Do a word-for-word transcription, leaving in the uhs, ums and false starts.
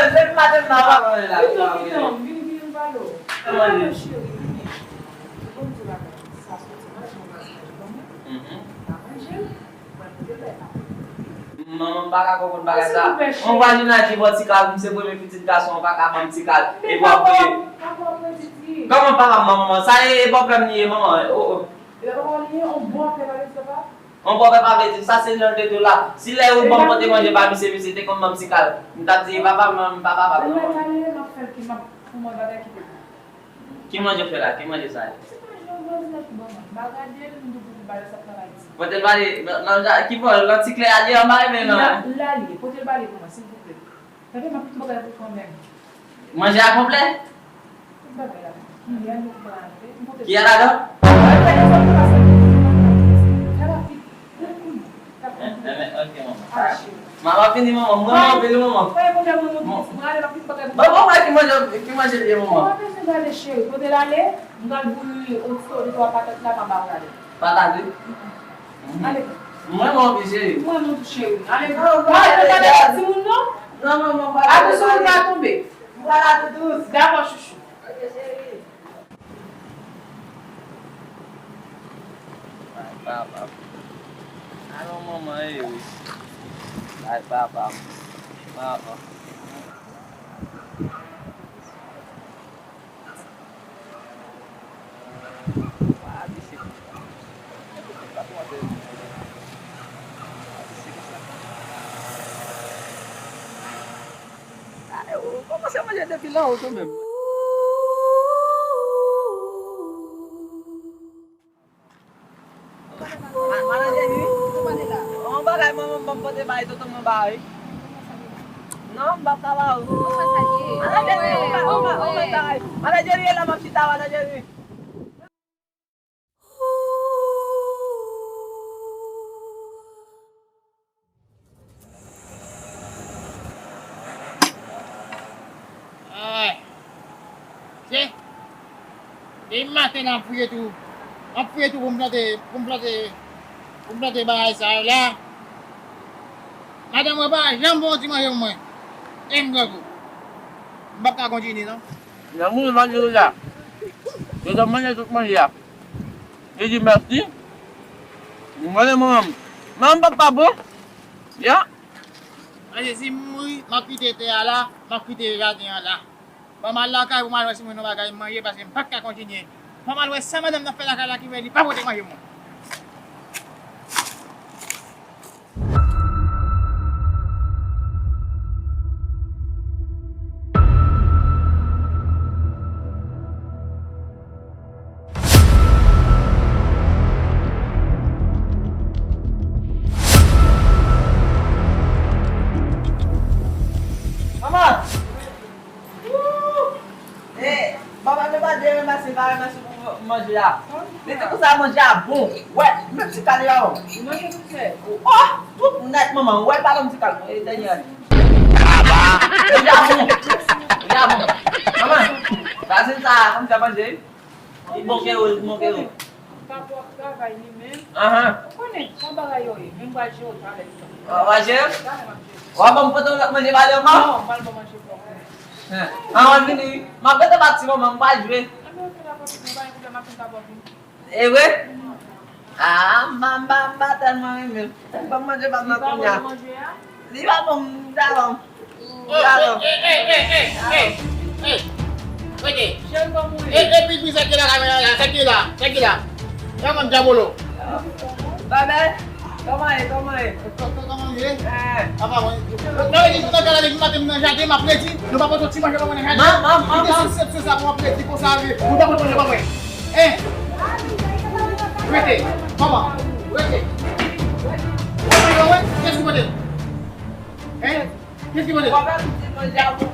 Depi maten m nan, pa manje la. Vin non, vin non, vin, vin, m pale w. Manje, cheri, vini. Bon, m di w bagay. Sa soti manje, mwen pa manje, bon, mwen pa manje. Manman m pa ka konprann bagay sa. Mwen vwazin la ki ba w ti kal, m se premye pitit gason, w pa ka ban m ti kal. Epi w ap voye. Kòman papa m manman? Sa e, e pwoblèm li ye, manman. Oh, oh. Yon bòpè pa vle di sa se lè l te tou la. Si lè yo ban m pote manje pa misye, misye te konn ban m ti kal. M t ap di, papa, m pa papa, non. Ki manje w fè la? Ki manje sa ye? Ti manje yon grandinet ki ban mwen. M pa gade l, m toujou di bagay sa travay ti. Pote l pale, nan, nan, ki bò, nan ti klè a li anba, men nan. La, la li ye. Pote l pale pou mwen, silvouplè. Tande, m ap tout bagay pou kanmenm. Manje a konplè? Tout bagay la. Kiyè nou pran ale. M pote. Kiyè ladan? Fè rapid. Enben, ok, manman. Mama vini, manman. Mwen, mwen vini, manman. Pa gen pwoblèm, manman. Bon, bon, mwen ki manje, ki manje li ye, manman. Ou pa bezwen gade, cheri. Kote l ale, m pral bouyi yon ti, yon twa patat la, m a ba w gade. Patat, wi. Ale. Mwen, mwen anpil, cheri. Mwen, mwen tou, cheri. Ale. Pa ale gade timoun, non. Non, manman, pa ale. Atann, ou pa tonbe. M pral la tou dous. Dakò, chouchou. Ok, cheri. Ay, papa. Alon manman e wi. Ay, papa. Papa. Ay, ou kòmanse manje depi la ou tou menm. Ma-, Madan Jenny, yon bagay mwen, mwen, mwen pote bay tonton mwen ba wi. Non, m p ap ka ba ou. Madan Jenny, yon bagay, yon bagay, yon bagay. Madan Jenny, e la m ap chita, Madan Jenny. Ay. Se, depi maten an, m ap fouye tou. M ap fouye tou pou m plante, pou m plante, pou m plante bagay sa yo la. Madanm mwen pa janm fè yon ti manje pou mwen. E m grangou. M p ap ka kontinye, non. Nan moun manje la. Yo te manje tout manje a. Li di mèsi. Mwen, manman m. Manman m pa t pa bon. Ya. Paske si m mouri, m ap kite tè a la, m ap kite jaden an la. Ban m al lakay pou m al wè si mwen gen yon bagay m manje, paske m pa t ka kontinye. Ban m al wè sa madanm nan fè lakay la ki fè li pa pote manje pou mwen. Manman! Woo! Eh, papa, men pa de remèsye, pa remèsye pou manje a. Li te konsa manje a bon. Wè, menm ti kal yo. Manje tout fè. Oh, tout nèt, manman. Wè, pa ban m ti kal. E dènye ane. Manje a bon. Manje a bon. Manman, sa se sa, kòm sa manje. Li bon ke ou, li bon ke ou. Papa w ap travay li menm. Ahan. Ou konnen, jan bagay yo ye. Men m pral jere w talè. W ap jere? Talè m ap jere. W ap ban m pote yon lòt manje pale ankò? Non, m pral ban w manje pou w. An, an, vini. M ap rete pati manman, m pral jwe. Anben, ok, dakò, pitit mwen, pa gen pwoblèm, m ap fin ka ba w vini. E vre? Ah, m pa, m pa, m pa tèlman renmen l. Ban m manje pa m nan kounye a. Li pa bon, m ta ban m. Rete. E, e, pi, pi, sa ki la, kamera la, sa ki la, sa ki la. Sa mwen, Diabolo. Babèl, kòman ye, kòman ye? Kò-, kò-, kòman ye? Eh. Apa, mwen, nan, nan, nan, nan, nan, nan jaden, m ap redi, nou pa pote ti manje pa mwen nan jaden. Manman, manman. Li te sou sèt sou sa pou m ap redi konsa, nou pa pote manje pa mwen. Eh. Rete. Kòman? Rete. Kòman yo, wè? Kiyès ki pote? Hein? Kiyès ki pote? Papa, m di manje a bon.